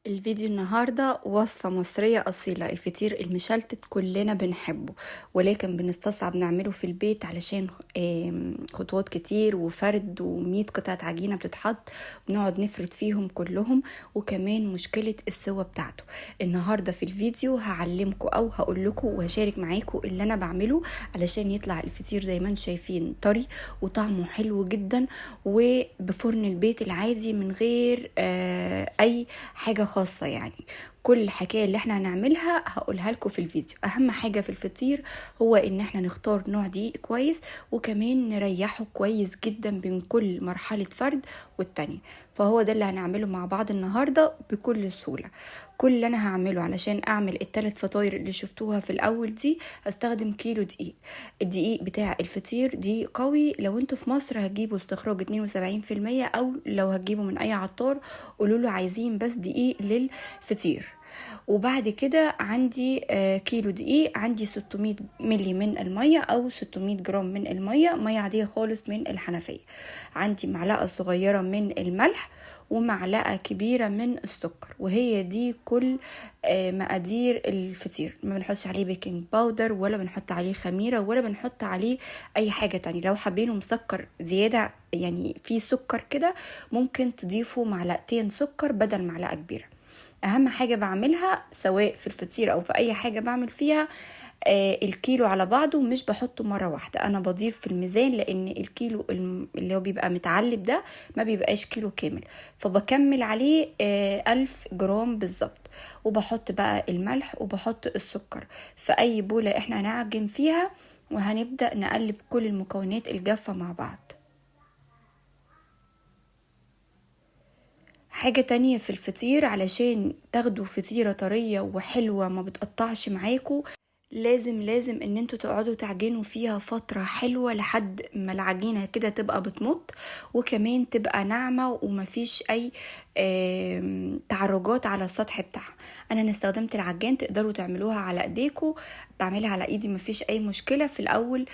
الفيديو النهاردة وصفة مصرية أصيلة، الفطير المشلتت كلنا بنحبه، ولكن بنستصعب نعمله في البيت علشان خطوات كتير وفرد ومية قطعة عجينة بتتحط بنقعد نفرد فيهم كلهم، وكمان مشكلة السوى بتاعته. النهاردة في الفيديو هعلمكم أو هقولكم وهشارك معاكم اللي أنا بعمله علشان يطلع الفطير زي ما انتم شايفين طري وطعمه حلو جدا، وبفرن البيت العادي من غير أي حاجة خاصة. كل الحكاية اللي احنا هنعملها هقولها لكم في الفيديو. اهم حاجة في الفطير هو ان احنا نختار نوع دقيق كويس، وكمان نريحه كويس جدا بين كل مرحلة فرد والتانية، فهو ده اللي هنعمله مع بعض النهاردة بكل سهولة. كل اللي انا هعمله علشان اعمل التلات فطاير اللي شفتوها في الاول دي، هستخدم كيلو دقيق. الدقيق بتاع الفطير دقيق قوي، لو انتوا في مصر هتجيبوا استخراج اتنين وسبعين في المية، او لو هتجيبوا من اي عطار قولوا له عايزين بس دقيق للفطير. وبعد كده عندي كيلو دقيق، عندي 600 ملي من المية أو 600 جرام من المية، مية عادية خالص من الحنفية. عندي معلقة صغيرة من الملح ومعلقة كبيرة من السكر، وهي دي كل مقادير الفطير. ما بنحطش عليه baking powder ولا بنحط عليه خميرة ولا بنحط عليه أي حاجة تانية. لو حابينه مسكر زيادة، يعني في سكر كده، ممكن تضيفوا معلقتين سكر بدل معلقة كبيرة. اهم حاجة بعملها سواء في الفطير او في اي حاجة بعمل فيها، الكيلو على بعضه مش بحطه مرة واحدة، انا بضيف في الميزان، لان الكيلو اللي هو بيبقى متعلب ده ما بيبقاش كيلو كامل، فبكمل عليه 1000 جرام بالظبط. وبحط بقى الملح وبحط السكر في اي بولة احنا هنعجن فيها، وهنبدأ نقلب كل المكونات الجافة مع بعض. حاجة تانية في الفطير علشان تاخدوا فطيرة طرية وحلوة ما بتقطعش معاكو، لازم ان انتوا تقعدوا تعجنوا فيها فترة حلوة لحد ما العجينة كده تبقى بتمط، وكمان تبقى ناعمة ومفيش اي تعرجات على السطح بتاعها. انا استخدمت العجان، تقدروا تعملوها على ايديكو، بعملها على ايدي مفيش اي مشكلة. في الاول،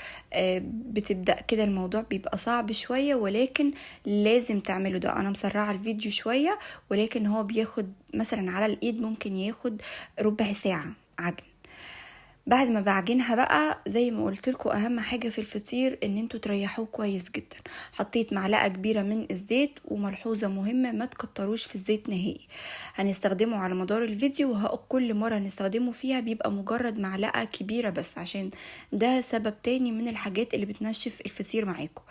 بتبدأ كده الموضوع بيبقى صعب شوية، ولكن لازم تعملوا ده. انا مسرعة الفيديو شوية، ولكن هو بياخد مثلا على الايد ممكن ياخد ربع ساعة عجن. بعد ما بعجنها بقى زي ما قلت لكم، اهم حاجة في الفطير ان انتوا تريحوه كويس جدا. حطيت معلقة كبيرة من الزيت، وملحوظة مهمة ما تكتروش في الزيت نهائي، هنستخدمه على مدار الفيديو، وكل مرة هنستخدمه فيها بيبقى مجرد معلقة كبيرة بس، عشان ده سبب تاني من الحاجات اللي بتنشف الفطير معاكم.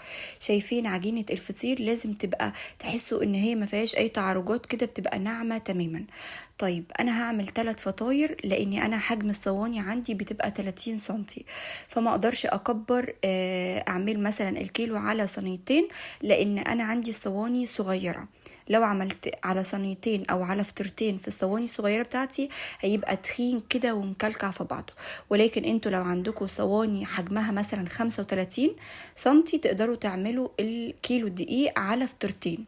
شايفين عجينة الفطير لازم تبقى تحسوا ان هي ما فيهاش اي تعرجات كده، بتبقى ناعمة تماما. انا هعمل 3 فطاير لاني انا حجم الصواني عندي بتبقى 30 سنتي، فما اقدرش اكبر، اعمل مثلا الكيلو على صينيتين، لان انا عندي الصواني صغيرة. لو عملت على صينيتين او على فطيرتين في الصواني الصغيرة بتاعتي هيبقى تخين كده ومكلكع في بعضه، ولكن انتوا لو عندكم صواني حجمها مثلا 35 سنتي تقدروا تعملوا الكيلو الدقيق على فطيرتين.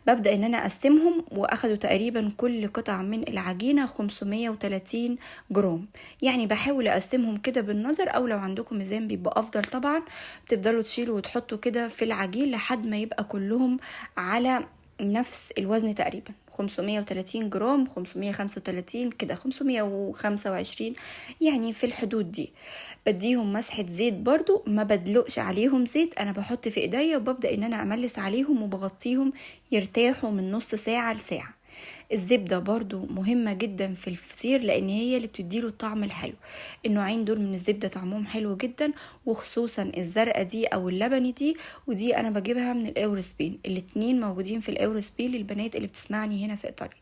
ببدأ ان انا اقسمهم، واخدوا تقريبا كل قطعة من العجينة 530 جرام، يعني بحاول اقسمهم كده بالنظر، او لو عندكم ميزان بيبقى افضل طبعا. بتفضلوا تشيلوا وتحطوا كده في العجين لحد ما يبقى كلهم على نفس الوزن تقريبا، 530 جرام، 535 كده، 525، يعني في الحدود دي. بديهم مسحة زيت برضو، ما بدلقش عليهم زيت، انا بحط في ايديا وببدأ ان انا املس عليهم وبغطيهم يرتاحوا من نص ساعة لساعة. الزبدة برضو مهمة جدا في الفطير لان هي اللي بتديله الطعم الحلو. النوعين دول من الزبدة طعمهم حلو جدا، وخصوصا الزرقاء دي او اللبني دي، ودي انا بجيبها من الاورسبين، الاتنين موجودين في الاورسبين للبنات اللي بتسمعني هنا في ايطاليا.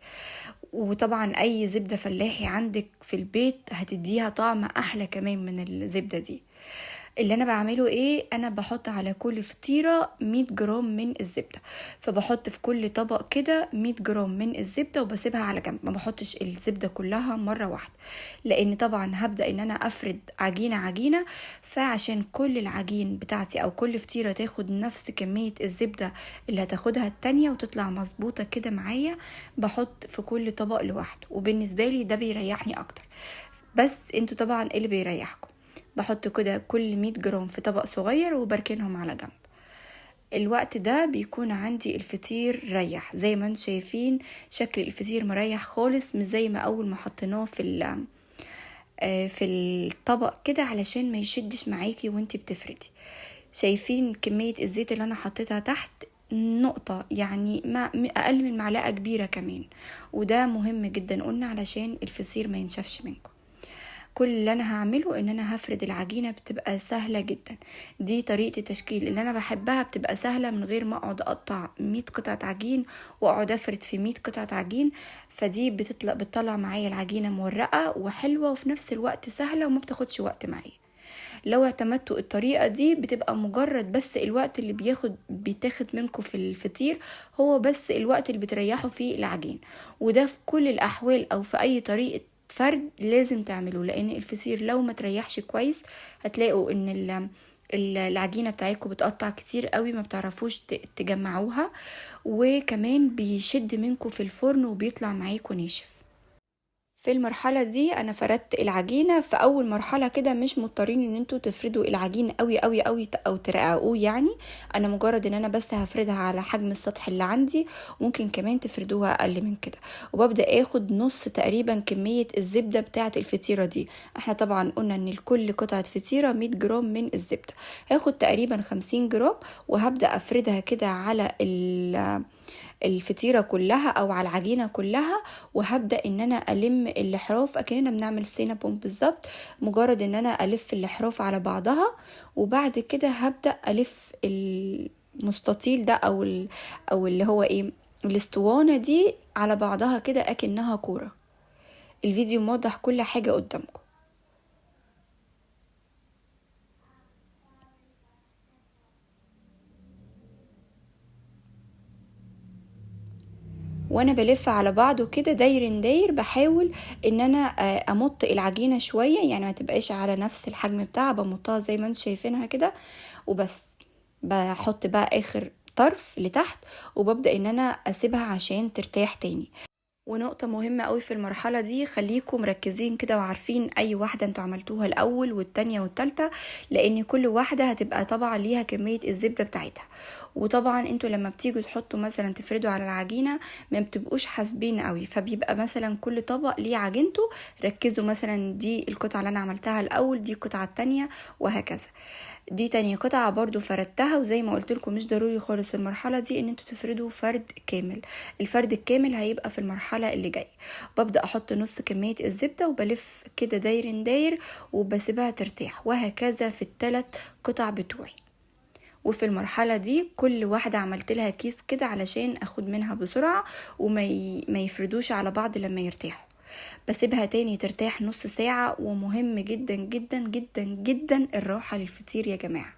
وطبعا اي زبدة فلاحي عندك في البيت هتديها طعم احلى كمان من الزبدة دي. اللي انا بعمله ايه، انا بحط على كل فطيرة 100 جرام من الزبدة، فبحط في كل طبق كده 100 جرام من الزبدة وبسيبها على جنب، ما بحطش الزبدة كلها مرة واحدة، لان طبعا هبدأ ان انا افرد عجينة عجينة، فعشان كل العجين بتاعتي او كل فطيرة تاخد نفس كمية الزبدة اللي هتاخدها التانية وتطلع مظبوطة كده معايا، بحط في كل طبق لوحده، وبالنسبة لي ده بيريحني اكتر. بس انتوا طبعا اللي بيريحكم. بحط كده كل 100 جرام في طبق صغير وبركنهم على جنب. الوقت ده بيكون عندي الفطير ريح، زي ما انتم شايفين شكل الفطير مريح خالص، مش زي ما اول ما حطيناه في الطبق كده، علشان ما يشدش معاكي وانتي بتفردي. شايفين كمية الزيت اللي انا حطيتها تحت نقطة، يعني ما اقل من معلقة كبيرة كمان، وده مهم جدا قلنا علشان الفطير ما ينشفش منكم. كل اللي انا هعمله ان انا هفرد العجينة، بتبقى سهلة جدا. دي طريقة التشكيل اللي انا بحبها، بتبقى سهلة من غير ما اقعد اقطع 100 قطعة عجين واقعد افرد في 100 قطعة عجين، فدي بتطلع معايا العجينة مورقة وحلوة، وفي نفس الوقت سهلة وما بتاخدش وقت معايا. لو اعتمدتوا الطريقة دي بتبقى مجرد بس الوقت اللي بيتاخد منكم في الفطير هو بس الوقت اللي بتريحوا فيه العجين، وده في كل الأحوال أو في أي طريقة فرد لازم تعملوه، لأن الفطير لو ما تريحش كويس هتلاقوا إن العجينة بتاعتكم بتقطع كتير قوي، ما بتعرفوش تجمعوها، وكمان بيشد منكم في الفرن وبيطلع معاكم ناشف. في المرحلة دي أنا فردت العجينة. في أول مرحلة كده مش مضطرين إن انتوا تفردوا العجين قوي قوي قوي أو ترققوه، أنا مجرد إن أنا بس هفردها على حجم السطح اللي عندي، ممكن كمان تفردوها أقل من كده. وببدأ آخد نص تقريبا كمية الزبدة بتاعة الفطيرة دي. احنا طبعا قلنا إن لكل قطعة فطيرة 100 جرام من الزبدة، هاخد تقريبا 50 جرام وهبدأ أفردها كده على الفطيرة كلها أو على العجينة كلها، وهبدأ إن أنا ألم الأحراف أكننا بنعمل سينابون بالظبط، مجرد إن أنا ألف الأحراف على بعضها. وبعد كده هبدأ ألف المستطيل ده أو اللي هو إيه الاسطوانة دي على بعضها كده أكنها كورة. الفيديو موضح كل حاجة قدامكم. وانا بلف على بعضه كده داير داير، بحاول ان انا امط العجينة شوية، يعني ما تبقاش على نفس الحجم بتاعها، بمطها زي ما انتم شايفينها كده وبس. بحط بقى اخر طرف لتحت وببدأ ان انا اسيبها عشان ترتاح تاني. ونقطة مهمة قوي في المرحلة دي، خليكم مركزين كده وعارفين اي واحدة انتوا عملتوها الاول والتانية والتالتة، لان كل واحدة هتبقى طبعا ليها كمية الزبدة بتاعتها. وطبعا انتوا لما بتيجوا تحطوا مثلا تفردوا على العجينة ما بتبقوش حاسبين قوي، فبيبقى مثلا كل طبق ليه عجينته. ركزوا مثلا دي القطعة اللي انا عملتها الاول، دي القطعة التانية، وهكذا. دي تانية قطعة برضو فردتها، وزي ما قلت لكم مش ضروري خالص في المرحلة دي ان انتوا تفردوا فرد كامل، الفرد الكامل هيبقى في المرحلة اللي جاية. ببدأ احط نص كمية الزبدة وبلف كده داير داير وبسيبها ترتاح، وهكذا في الثلاث قطع بتوعي. وفي المرحلة دي كل واحدة عملت لها كيس كده علشان اخد منها بسرعة وما يفردوش على بعض لما يرتاحوا. بسيبها تاني ترتاح نص ساعة، ومهم جدا جدا جدا جدا الراحة للفطير يا جماعة.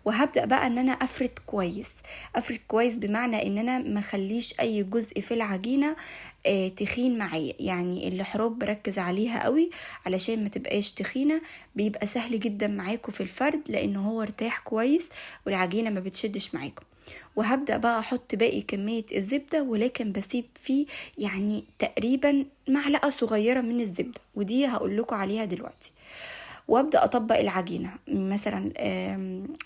وهبدأ بقى ان انا افرد كويس، افرد كويس بمعنى ان انا ما اخليش اي جزء في العجينة تخين معايا، يعني الحروف بركز عليها قوي علشان ما تبقاش تخينة. بيبقى سهل جدا معاكم في الفرد لان هو ارتاح كويس والعجينة ما بتشدش معاكم. وهبدأ بقى احط باقي كمية الزبدة، ولكن بسيب فيه يعني تقريبا معلقة صغيرة من الزبدة، ودي هقول لكم عليها دلوقتي. وابدأ اطبق العجينة مثلا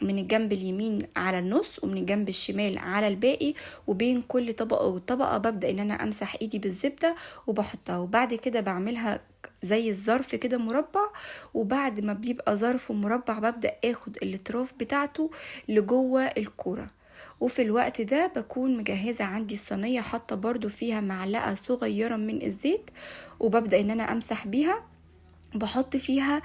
من الجنب اليمين على النص ومن الجنب الشمال على الباقي، وبين كل طبقة وطبقة ببدأ ان انا امسح ايدي بالزبدة وبحطها. وبعد كده بعملها زي الظرف كده مربع، وبعد ما بيبقى ظرف مربع ببدأ اخد الاطراف بتاعته لجوه الكورة. وفي الوقت ده بكون مجهزة عندي الصينية، حاطة برضو فيها معلقة صغيرة من الزيت، وببدأ ان انا امسح بيها، بحط فيها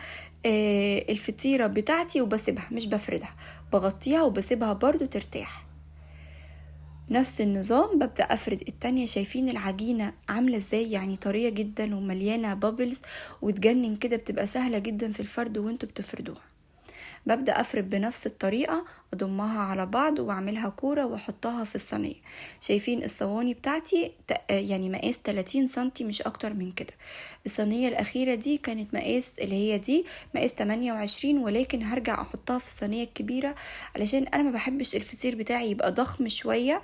الفطيرة بتاعتي وبسيبها، مش بفردها، بغطيها وبسيبها برضو ترتاح. نفس النظام ببدأ أفرد التانية. شايفين العجينة عاملة ازاي؟ يعني طرية جدا ومليانة بابلز وتجنن كده، بتبقى سهلة جدا في الفرد وانتوا بتفردوها. ببدأ أفرد بنفس الطريقة، أضمها على بعض وأعملها كورة وأحطها في الصينية. شايفين الصواني بتاعتي يعني مقاس 30 سنتي مش أكتر من كده. الصينية الأخيرة دي كانت مقاس اللي هي دي مقاس 28، ولكن هرجع أحطها في الصينية الكبيرة علشان أنا ما بحبش الفطير بتاعي يبقى ضخم شوية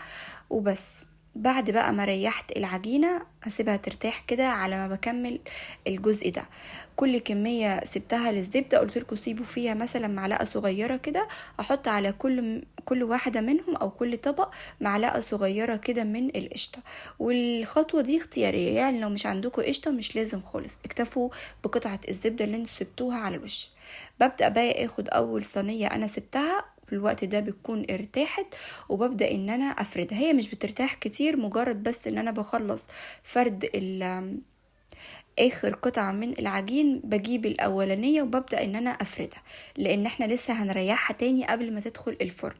وبس. بعد بقى ما ريحت العجينة هسيبها ترتاح كده على ما بكمل الجزء ده. كل كمية سبتها للزبدة قلت لكم سيبوا فيها مثلا معلقة صغيرة كده، احط على كل واحدة منهم او كل طبق معلقة صغيرة كده من القشطة. والخطوة دي اختيارية، يعني لو مش عندكم قشطة مش لازم خالص، اكتفوا بقطعة الزبدة اللي انتوا سبتوها على الوش. ببدأ بقى اخد اول صينية انا سبتها في الوقت ده بتكون ارتاحت، وببدأ ان انا افردها. هي مش بترتاح كتير، مجرد بس ان انا بخلص فرد اخر قطعة من العجين بجيب الاولانية وببدأ ان انا افردها، لان احنا لسه هنريحها تاني قبل ما تدخل الفرن.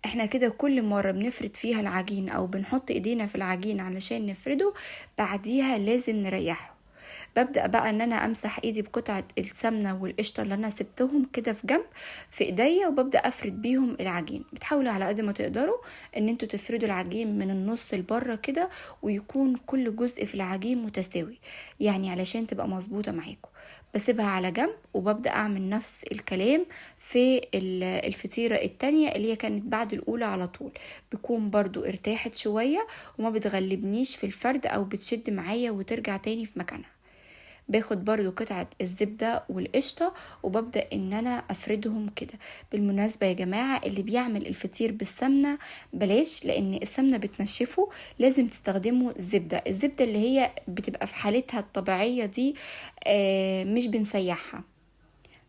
احنا كده كل مرة بنفرد فيها العجين او بنحط ايدينا في العجين علشان نفرده بعديها لازم نريحه. ببدأ بقى ان انا امسح ايدي بقطعة السمنة والقشطة اللي انا سبتهم كده في جنب في ايديا، وببدأ افرد بيهم العجين. بتحاولوا على قد ما تقدروا ان انتوا تفردوا العجين من النص لبره كده، ويكون كل جزء في العجين متساوي، يعني علشان تبقى مظبوطة معاكم. بسيبها على جنب وببدأ اعمل نفس الكلام في الفطيرة التانية اللي هي كانت بعد الاولى على طول، بيكون برضو ارتاحت شوية وما بتغلبنيش في الفرد او بتشد معايا وترجع تاني في مكانها. باخد برضو قطعة الزبدة والقشطة وببدأ ان انا افردهم كده. بالمناسبة يا جماعة اللي بيعمل الفطير بالسمنة بلاش، لان السمنة بتنشفه، لازم تستخدموا الزبدة. الزبدة اللي هي بتبقى في حالتها الطبيعية دي، مش بنسيحها.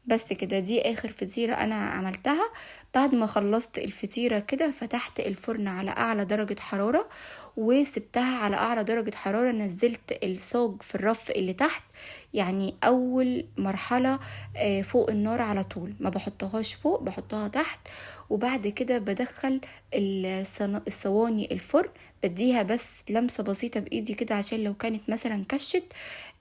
بس كده دي اخر فطيرة انا عملتها. بعد ما خلصت الفطيرة كده فتحت الفرن على اعلى درجة حرارة وسبتها على اعلى درجة حرارة. نزلت الصاج في الرف اللي تحت، يعني اول مرحلة، فوق النار على طول، ما بحطهاش فوق بحطها تحت. وبعد كده بدخل الصواني الفرن، بديها بس لمسة بسيطة بايدي كده عشان لو كانت مثلا كشت.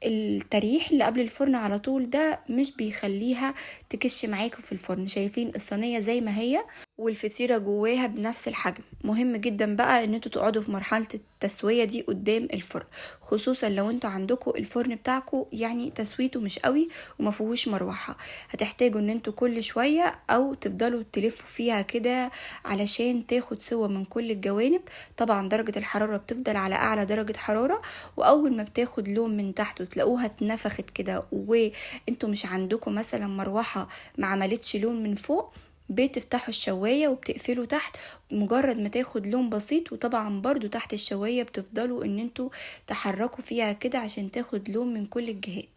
التريح اللي قبل الفرن على طول ده مش بيخليها تكش معاكم في الفرن. شايفين الصينية زي ما هي والفطيرة جواها بنفس الحجم. مهم جدا بقى ان انتوا تقعدوا في مرحلة التسوية دي قدام الفرن، خصوصا لو انتوا عندكم الفرن بتاعكم تسويته مش قوي وما فيهوش مروحة. هتحتاجوا ان انتوا كل شوية او تفضلوا تلفوا فيها كده علشان تاخد سوا من كل الجوانب. طبعا درجة الحرارة بتفضل على اعلى درجة حرارة، واول ما بتاخد لون من تحت وتلاقوها اتنفخت كده وانتوا مش عندكم مثلا مروحة ما عملتش لون من فوق، بتفتحوا الشواية وبتقفلوا تحت مجرد ما تاخد لون بسيط. وطبعا برضو تحت الشواية بتفضلوا ان انتوا تحركوا فيها كده عشان تاخد لون من كل الجهات.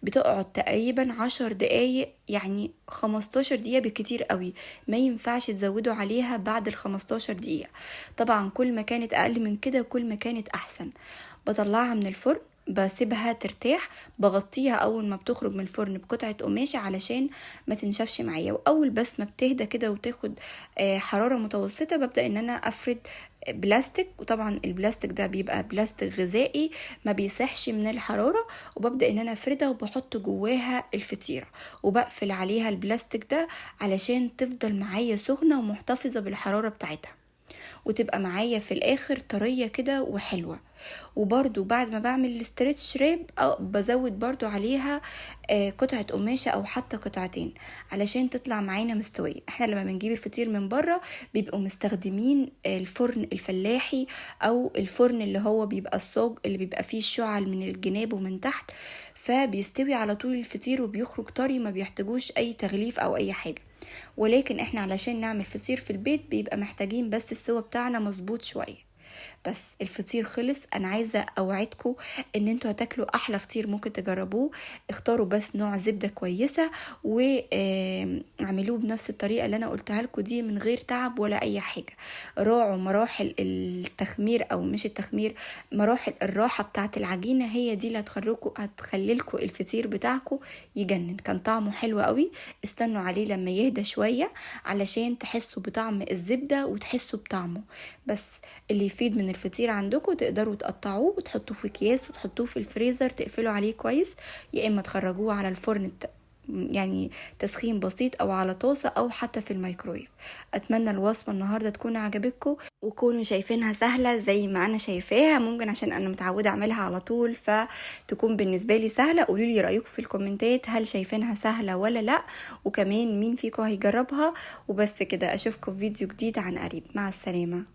بتقعد تقريبا 10 دقايق، يعني 15 دقيقة بالكتير قوي، ما ينفعش تزودوا عليها بعد الخمستاشر دقيقة. طبعا كل ما كانت اقل من كده كل ما كانت احسن. بطلعها من الفرن، بسيبها ترتاح، بغطيها اول ما بتخرج من الفرن بقطعة قماشة علشان ما تنشفش معايا. واول بس ما بتهدى كده وتاخد، حرارة متوسطة ببدأ ان انا افرد بلاستيك. وطبعا البلاستيك ده بيبقى بلاستيك غذائي ما بيسحش من الحرارة، وببدأ ان انا افردها وبحط جواها الفطيرة وبقفل عليها البلاستيك ده علشان تفضل معايا سخنة ومحتفظة بالحرارة بتاعتها، وتبقى معايا في الاخر طرية كده وحلوة. وبرضو بعد ما بعمل ال stretch wrap أو بزود برضو عليها، قطعة قماشة او حتى قطعتين علشان تطلع معانا مستوية. احنا لما بنجيب الفطير من بره بيبقوا مستخدمين الفرن الفلاحي او الفرن اللي هو بيبقى الصاج اللي بيبقى فيه الشعل من الجناب ومن تحت، فبيستوي على طول الفطير وبيخرج طري، ما بيحتاجوش اي تغليف او اي حاجة. ولكن احنا علشان نعمل فطير في البيت بيبقى محتاجين بس السوا بتاعنا مظبوط شوية. بس الفطير خلص. انا عايزة اوعدكم ان انتوا هتاكلوا احلى فطير ممكن تجربوه. اختاروا بس نوع زبدة كويسة واعملوه بنفس الطريقة اللي انا قلتها لكم دي من غير تعب ولا اي حاجة. راعوا مراحل التخمير او مش التخمير، مراحل الراحة بتاعة العجينة، هي دي اللي هتخليلكم الفطير بتاعكم يجنن. كان طعمه حلو قوي. استنوا عليه لما يهدى شوية علشان تحسوا بطعم الزبدة وتحسوا بطعمه. بس اللي يفيد من الفطير عندكم تقدروا تقطعوه وتحطوه في اكياس وتحطوه في الفريزر، تقفلوا عليه كويس، يا اما تخرجوه على الفرن تسخين بسيط او على طاسة او حتى في الميكرويف. اتمنى الوصفة النهاردة تكون عجبتكم وكونوا شايفينها سهلة زي ما انا شايفاها، ممكن عشان انا متعودة اعملها على طول فتكون بالنسبة لي سهلة. قولوا لي رأيكم في الكومنتات، هل شايفينها سهلة ولا لا، وكمان مين فيكم هيجربها. وبس كده، اشوفكم في فيديو جديد عن قريب. مع السلامة.